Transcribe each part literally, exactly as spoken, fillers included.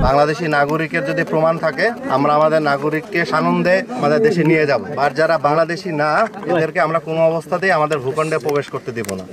বাংলাদেশি নাগরিকের যদি প্রমাণ থাকে, আমরা আমাদের নাগরিককে সানন্দে আমাদের দেশে নিয়ে যাব। আর যারা বাংলাদেশি না, এদেরকে আমরা কোনো অবস্থাতেই আমাদের ভূখণ্ডে প্রবেশ করতে দিব না।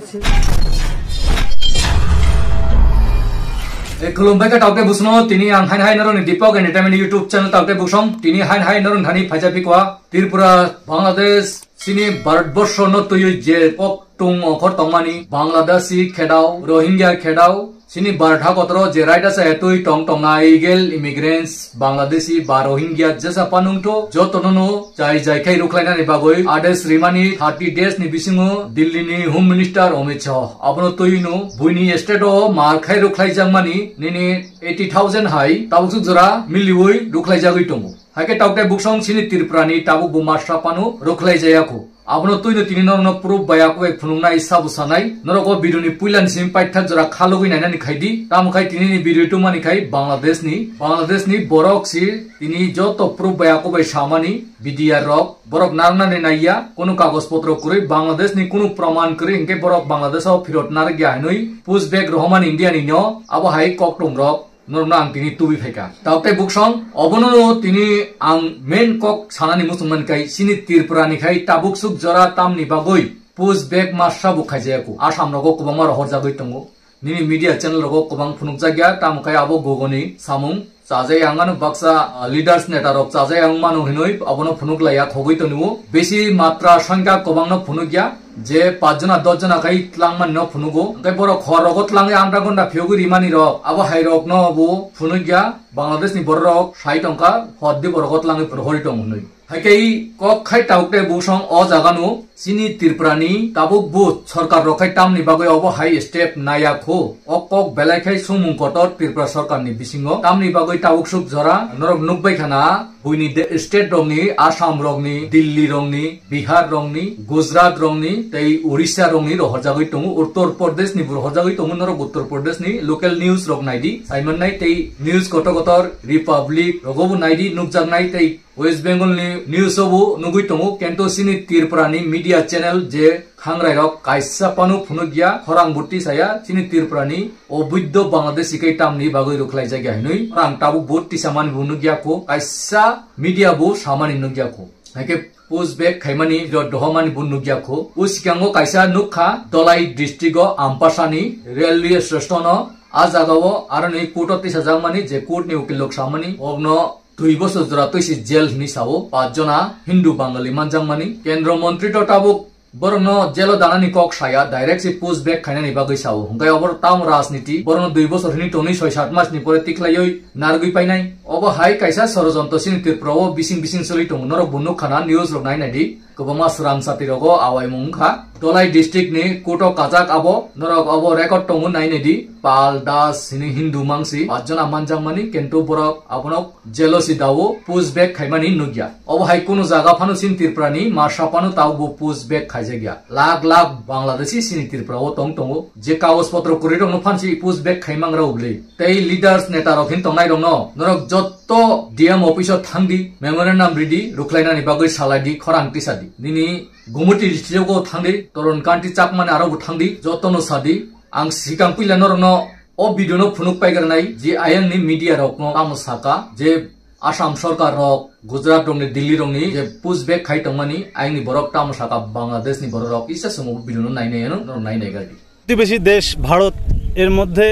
E, khulumbai kha taote busno, tini ang hain hai noroni Deepak Entertainment YouTube channel taote busong, tini hain hai noroni thani phaija pikwa, Tripura, Bangladesh, chini Bharatborsho no twiwi je kok tung okhor tongmani, Bangladeshi khedao, Rohingya khedao, chini Bharat hakotro je raida sa twi tong tongnai illegal immigrants, Bangladeshi ba Rohingya jesa panungtho, jotono no jai jai khai rukhlainani bagwi ades rimani thirty days ni bisingo Delhi ni Home Minister Amit Shah. Abono twi no buini state o mar khai rukhlaijakmani nini eighty thousand hai tabuk suk jora miliwi rukhlaijagwi tongo. Haikhe taote buksong chini Tripura ni tabuk bo mar sa pano rukhlai jaya kho. Abono twi no tini norok no proof bai akwe phunuknai sabo sanai. Norok o video ni puila ni simi paithak jora khalogwi nainani khai di. Tamo khai tini ni video tongmani khai Bangladesh ni, Bangladesh ni borok si tini joto proof bai akwe bai samani B D R rok. Borok narwknani naiya, kunu kagoj potro kwrwi, Bangladesh ni kunu praman kwrwi hinkhe borok Bangladesh o phirot narwkya hinwi push back rohormani India ni no abo hai koktwm rok. Norokno ang tini tubui phaikha. Taote buksong, obono no tini ang main kok sanani muchungmani khai, chini Tripura ni khai tabuk suk jora tamni bagwi push back ma sabo khaijaya kho. Assam rogo kwbangma rohorjagwi tongo. Nini media channel rogo kwbang phunukjakya, tamo khai abo gogoni samung. Chajai ang ano baksa, ah, leaders neta rok chajai ang mano hinwi abono phunuk laiya khogwi tongo. Besi matra songkha kwbangno phunukya. Je pach jona, dos jona khai tlangmani no phunugo. Hwnkhe borok hor rogo tlangwi andra gonda phiyogwi rimani rok. Abo hai rok no bo phunukya. Bangladesh ni borok rok sai tongkha, hor di borok o tlangwi phuru hori tong hinwi. Haikhe kok khai tauk tei busong o jaga no chini Tripura ni tabuk bo sorkar rok khai tamni bagwi obo hai step naya kho. O kok belai khai sumung kotor Tripura sorkar ni bisingo. Tamni bagwi tabuk suk jora norok nukbai khana. Buini de-, state rokni, Assam rokni, Delhi rokni, Bihar rokni, Gujarat rokni, tei Orissa rokni rohorjagwi tongo, Uttar Pradesh ni bo rohorjagwi tongo, norok Uttar Pradesh ni local news rok naidi, saimannai tei news kotor kotor Republic rogo bo naidi, nukjaknai tei West Bengal ni news o bo nugwi tongo, kento chini Tripura ni media channel je khangrai rok kaisa phano phunukya, khorang bo tisaya, chini Tripura ni oboidho Bangladeshi khe tamni bagwi rwkhlaijakya hinwi, khorang tabuk bo tisamani bo nukya kho, kaisa media bo samani nukya kho. Haikhe push back khaimani, rot dohomani bo nukya kho. O sikango kaisa nukha Dhalai district o Ampasani railway station o, a jaga o aroni court o tisajakmani, je court ni ukil rok samani, okno dui bosor jora twisi jail hinwi sao, pach jona Hindu Bangali manjakmani. Kendro montri to tabuk borokno jail o danani kok saya, direct si push back khainani bagwi sao. Hwnkhe obo tamo rajniti, borokno dui bosor hinwi tonwi soi sat mas ni pore tikhlaiwi narwgwi painai. Obo hai kaisa sorojontro chini Tripura o bising bising choli tongo, norok bo nukha na news rok nai naidi. Kwbangma swrang chati rogo awaimung wngkha. Dhalai district ni court o kajak abo, norok obo record tongo nai naidi. Pal, Das, hini Hindu mangsi, pach jona manjakmani, kintu borok abono jealousy dao push back khaimani nukya. Obo hai kunu jaga phano chini Tripura ni masa phano tao bo push back khaijakya. Lakh lakh Bangladeshi chini Tripura o tong tongo. Je kagoj potro kwrwi rokno phansi push back khaimang rok le. Tei leaders neta rok hin tongnai rokno, norok jotto D M office o thangdi, memorandum ridi, rwkhlainani bagwi salaidi, khorang tisadi. Nini Gumoti district o thangdi, Toron Kanti Chakmani aro bo thangdi, jottono sadi. Ang sikang puila norokno o video no phunuk paigarnai je ayang ni media rok no tamo saka je Assam sorkar rok, Gujarat rok ni, Delhi rok ni je push back khai tongmani ayang ni borok tamo saka Bangladesh ni borok rok isa songo video no nai nai ano norok nai nai gardi. প্রতিবেশী দেশ ভারত এর মধ্যে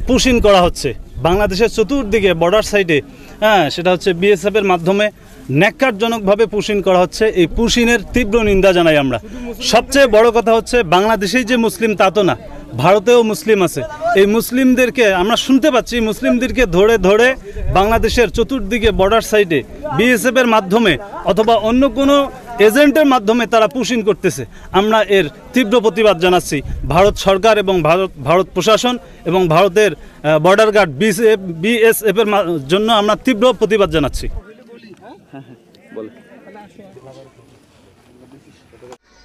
পুশিং করা হচ্ছে। বাংলাদেশের চতুর্দিকে বর্ডার সাইডে, হ্যাঁ, সেটা হচ্ছে বিএসএফ এর মাধ্যমে ন্যাক্কারজনকভাবে পুশিং করা হচ্ছে। এই পুশিংয়ের তীব্র নিন্দা জানাই আমরা। সবচেয়ে বড় কথা হচ্ছে বাংলাদেশেই যে মুসলিম তা তো না, ভারতেও মুসলিম আছে। এই মুসলিমদেরকে আমরা শুনতে পাচ্ছি, মুসলিমদেরকে ধরে ধরে বাংলাদেশের চতুর্দিকে বর্ডার সাইডে বিএসএফ এর মাধ্যমে অথবা অন্য কোনো এজেন্টের মাধ্যমে তারা পুশিং করতেছে। আমরা এর তীব্র প্রতিবাদ জানাচ্ছি। ভারত সরকার এবং ভারত, ভারত প্রশাসন এবং ভারতের, আহ, বর্ডার গার্ড বিএসএফ, বিএসএফ এর মা-, জন্য আমরা তীব্র প্রতিবাদ জানাচ্ছি।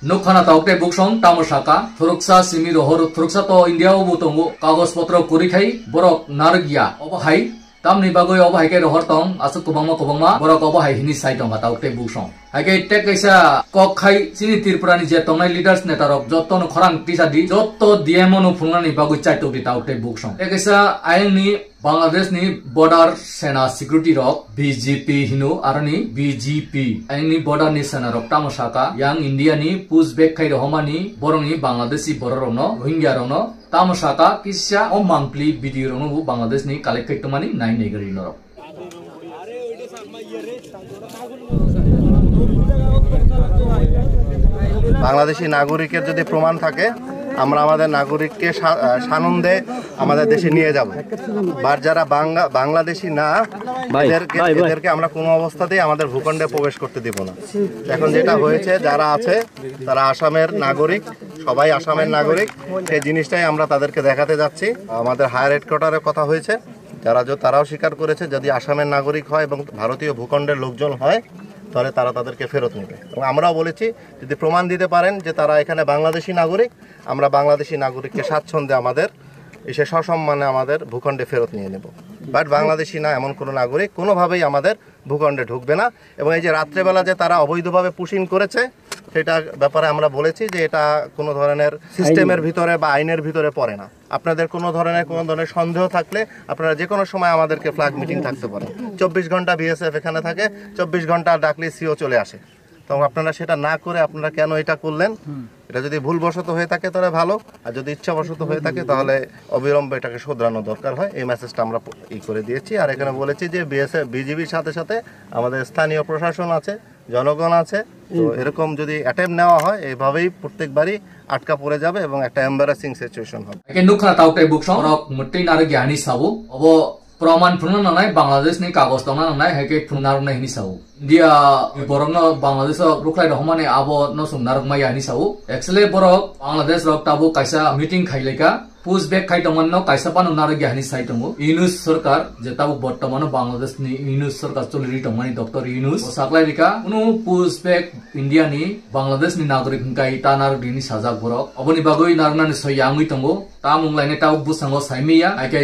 Nukha na tauk tei buksong tamo saka, thuruksa simi rohor, thuruksa to India o bo tongo, kagoj potro kwrwi khai borok narwk ya. Obo hai tamni bagwi obo hai khe rohor tong, aswk kwbangma kwbangma borok obo hai hini sai tongkha tauk tei buksong. Hai khe tei kaisa kok khai chini Tripura ni je tongnai leaders neta rok jotto no khorang tisa di, jotto D M o no phunuknani bagwi chaitok di tauk tei buksong. Tei kaisa ayang ni Bangladesh ni border sena security rok B G P hino aroni B G P. Aini border ni sena rok tamo saka yang India ni push back khai rohomani borok ni Bangladeshi borok rokno, Rohingya rokno tamo saka kisa o mangpli video rokno bo Bangladesh ni collect khai tongmani nai nai gari norok. Bangladeshi নাগরিকের যদি প্রমাণ থাকে, আমরা আমাদের নাগরিককে সা-, আহ, সানন্দে আমাদের দেশে নিয়ে যাব। বাট যারা বাংলা-, বাংলাদেশি না, ভাই, এদেরকে, ভাই, ভাই। এদেরকে আমরা কোনো অবস্থাতেই আমাদের ভূখণ্ডে প্রবেশ করতে দিব না। এখন যেটা হয়েছে, যারা আছে, তারা আসামের নাগরিক, সবাই আসামের নাগরিক। সেই জিনিসটাই আমরা তাদেরকে দেখাতে যাচ্ছি। আমাদের হায়ার হেডকোয়ার্টারে কথা হয়েছে, যারা য-, তারাও স্বীকার করেছে, যদি আসামের নাগরিক হয় এবং ভারতীয় ভূখণ্ডের লোকজন হয়, তাহলে তারা তাদেরকে ফেরত নেবে। এবং আমরাও বলেছি, যদি প্রমাণ দিতে পারেন যে তারা এখানে বাংলাদেশি নাগরিক, আমরা বাংলাদেশি নাগরিককে স্বাচ্ছন্দ্যে আমাদের এসে সসম্মানে আমাদের ভূখণ্ডে ফেরত নিয়ে নেব। বাট বাংলাদেশি না এমন কোনো নাগরিক কোনোভাবেই আমাদের ভূখণ্ডে ঢুকবে না। এবং এই যে রাত্রেবেলা যে তারা অবৈধভাবে পুশিং করেছে, সেটা ব্যাপারে আমরা বলেছি যে এটা কোনো ধরনের সিস্টেমের ভিতরে বা আইনের ভিতরে পড়ে না। আপনাদের কোনো ধরনের, কোনো ধরনের সন্দেহ থাকলে আপনারা যে কোনো সময় আমাদেরকে ফ্ল্যাগ মিটিং থাকতে পারেন। চব্বিশ ঘন্টা বিএসএফ এখানে থাকে, চব্বিশ ঘন্টা ডাকলে সিও চলে আসে। তো আপনারা সেটা না করে আপনারা কেন এটা করলেন? এটা যদি ভুলবশত হয়ে থাকে তাহলে ভালো, আর যদি ইচ্ছাবশত হয়ে থাকে তাহলে অবিলম্বে এটাকে শোধরানো দরকার হয়। এই মেসেজটা আমরা প-, ই করে দিয়েছি। আর এখানে বলেছি যে বিএসএফ, বিজিবির সাথে সাথে আমাদের স্থানীয় প্রশাসন আছে, জনগণ আছে। তো এরকম যদি অ্যাটেম্প নেওয়া হয়, এইভাবেই প্রত্যেকবারই আটকা পড়ে যাবে এবং একটা এম্বারাসিং সিচুয়েশন হবে। Ake nukha tau tei buksong rok mwtwi narwk ya hwnwi sao. Obo proman phunukna nangnai, Bangladesh ni kagoj tongna nangnai, hai khe phunukna rwknai hwnwi sao. India ni borokno Bangladesh o rwkhlai rohormani abo no chwng narwkma ya hwnwi sao. Actually borok Bangladesh rok tabuk kaisa meeting khailaika. Push back khai tongmani no kaisa phano narwk ya hwnwi sai tongo. Yunus sarkar, je tabuk bortomano Bangladesh ni Yunus sarkar choli ri tongmani, Doctor Yunus, o saklai rika, kunu push back India ni Bangladesh ni nagorik hwnkhe ta narwk rini sajak borok. Oboni bagwi narwknani soi ya wngwi tongo. Tamung lainai tabuk bwskango saimaya, hai khe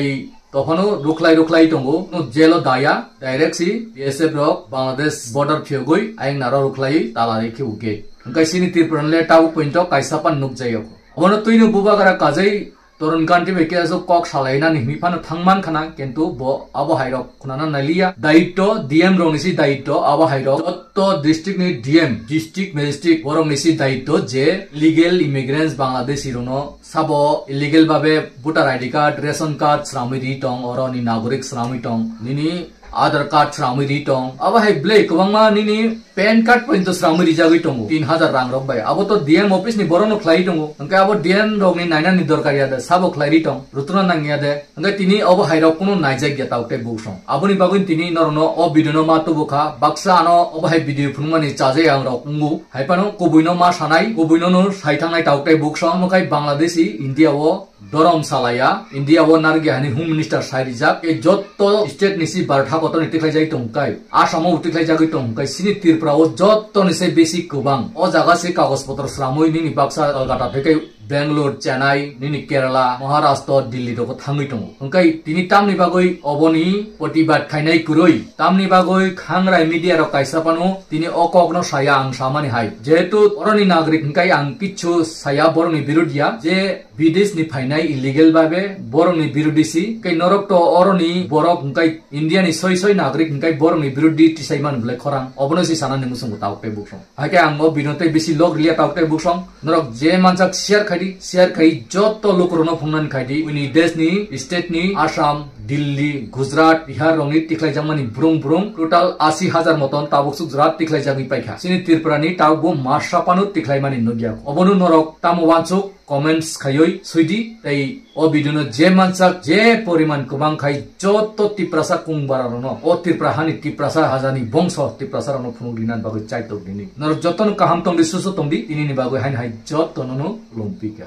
tophano rwkhlai rwkhlai tongo. No jail o daya, direct si B S F rok Bangladesh border phiyogwi ayang naro rwkhlai tala ri khe o gate. Hwnkhe chini Tripura le tabuk pointo kaisa pan nukjayok. Obono twino bubagra kajai Torun Kanti bai keso kok salainani hwnwi phano thangman khana, kintu bo abo hairok khunana naliya. Daitto D M rokni si daitto, abo hairok jotto district ni D M, district magistrate borokni si daitto je illegal immigrants Bangladeshi rokno sabo illegal babe voter I D card, ration card swnamwi ri tong, oroni nagorik swnamwi tong, nini Aadhaar card swnamwi ri tong. Abo hai belai kwbangma nini pan card pointo swnamwi rijagwi tongo, tin hajar rang rok bai. Abo to D M office ni borokno khlai tongo. Hwnkhe abo D M rokni nainani dorkar ya de, sabo khlai ri tong, rutuna nang ya de. Hwnkhe tini abo hai rok kunu naijak ya tau tei buksong. Aboni bagwi tini norokno o video no ma tubu kha. Baksa ano obo hai video phunukmani chajai ang rok wngo. Hai phano kubui no ma sanai, kubui no no sai thangnai tau tei buksong. Omo khai Bangladeshi India o Dorom salaya, India o narwk ya hani Home Minister sai rijak, e jotto state ni si bartha kotor ni tikhlai jai tong kai, Assam o tikhlai jagwi tong kai, sini Tripura o jotto ni se besi kwbang. O jaga se kagoj potro sramwi nini baksa Kolkata theke Bangalore, Chennai, nini Kerala, Maharashtra, Delhi rok thangwi tongo. Hwnkhe tini tamni bagwi oboni protibad khainai kwrwi, tamni bagwi khangrai media rok kaisa phano tini o kok no saya ang samani hai. Jehetu oroni nagrik hwnkhe ang kichu saya borokni birodya je Bidesh ni phainai illegal babe borokni birodhi si, kai norok to oroni borok hwnkhe India ni soi soi nagrik hwnkhe borokni birodhi tisai man bwlai khorang. Obono si sanani muchungo tau tei buksong. Haikhe ang o bino tei bisi log riya tau tei buksong. Norok je manjak share khaidi, share khai jotto lukurokno phungnani khaidi. Uni desh ni, state ni, Assam, Delhi, Gujarat, Bihar rokni tikhlai jakmani brung brung total asi hajar moton tabuk suk jora tikhlai jagwi paikha. Chini Tripura ni tabuk bo masa phano tikhlai mani nukya. Obono norok tamo wansuk comments khaiwi swidi tei o video no je mansak je poriman kwbang khai jotto Tiprasa kung bara rokno o Tripura hani Tiprasa hajani bongso Tiprasa rokno phunuk rinani bagwi chaitok rini. Norok jotto no kaham tongdi susu tongdi tini ni bagwi haini hai jotto no no lumpika.